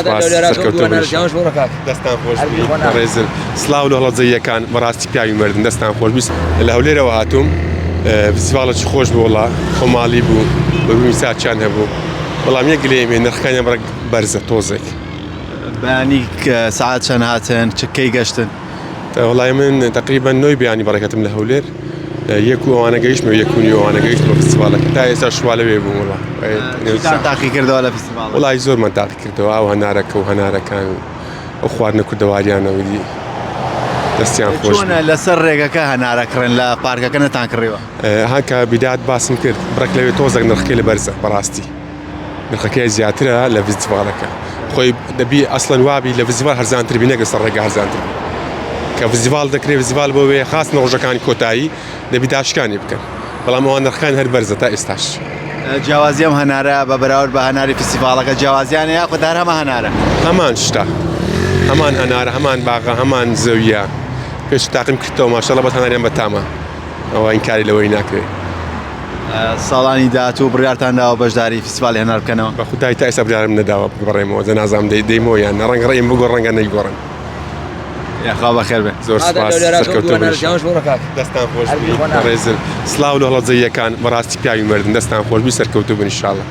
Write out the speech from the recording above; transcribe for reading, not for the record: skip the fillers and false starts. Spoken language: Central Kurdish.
سپاس سەرکەوتوو بن دەستان خۆش بی بەڕێزن سڵاو لە هەڵەبجەییەکان بەڕاستی پیاوی مەردن دەستان خۆش بی لە هەولێرەوە هاتووم فیستیڤاڵێکی خۆش بوو وەڵا خۆماڵی بوو بەبوومی ساچیان هەبوو بەڵام یەک گلەییم هەیە نرخەکانیان بڕێک بەرزە تۆزێک. بەیانی سەعات چەند هاتن چ کەی گەشتن؟ وەڵای من تقریبا نۆی بەیانی بەڕێکەتم لە هەولێر یەک و ئەوانە گەیشتمەوە یەک و نیو ئەوانە گەیشتمە فیستیڤاڵەکە تا ئێستا شوا لەوێ بووم وەڵا چیتان تاقی کردەوە لە فیستیڤاڵ؟ وەڵای زۆرمان تاقی کردەوە ئەو هەنارەکە و هەنارەکان و ئەو خواردنە کوردەواریانە ودی دەستیان خۆش چۆنە لەسەر ڕێگەکە هەنارە کڕێن لە پارکەکە نەتان کڕیوە؟ ها کە بیدات باسم کرد بڕێک لەوێ تۆزێک نرخەکەی لە بەرزە بەڕاستی نرخەکەی زیاترە لە ڤیستیڤاڵەکە خۆی دەبی ئەسڵەن وابی لە ڤیستیڤاڵ هەرزانتر بی نەک لەسەر ڕێگە هەرزانتر بی کە ڤیستیڤاڵ دەکرێ ڤیستیڤاڵ بۆ وێ خاست ڕۆژەکانی کۆتایی دەبی داشکانی بکەن بەڵام ئەوان نرخەکان هەر بەرزە تا ئێستاش. جیاوازی ئەم هەنارە بە بەراورد بە هەناری فیستیڤاڵەکە جیاوازیان هەیە یاخود هەر هەمان هەنارە؟ هەمان شتە هەمان هەنارە هەمان باغە هەمان زەویە پێش تاقیم کردەوە ماشاءاللە بەس هەناریان بەتامە ئەوە ئینکاری لەوەی ناکرێ. ساڵانی داهاتوو بڕیارتان داوە بەشداری فیستیڤاڵی هەنار بکەنەوە؟ بە خودای تا ئێستا بڕیارم نەداوە بگەڕێمەوە جا نازانم دەی دەیمەوە یان نا ڕەنگە ڕێیم بگۆڕن ڕەنگە نەیگۆڕن. یاخوا بەخێر بێن. زۆر سپاس سەرکەوتوو بن دەستان خۆش بی بەڕێزن سڵاو لە هەڵەبجەییەکان بەڕاستی پیاوی مەردن دەستان خۆش بی سەرکەوتوو بن ان شاءاللە.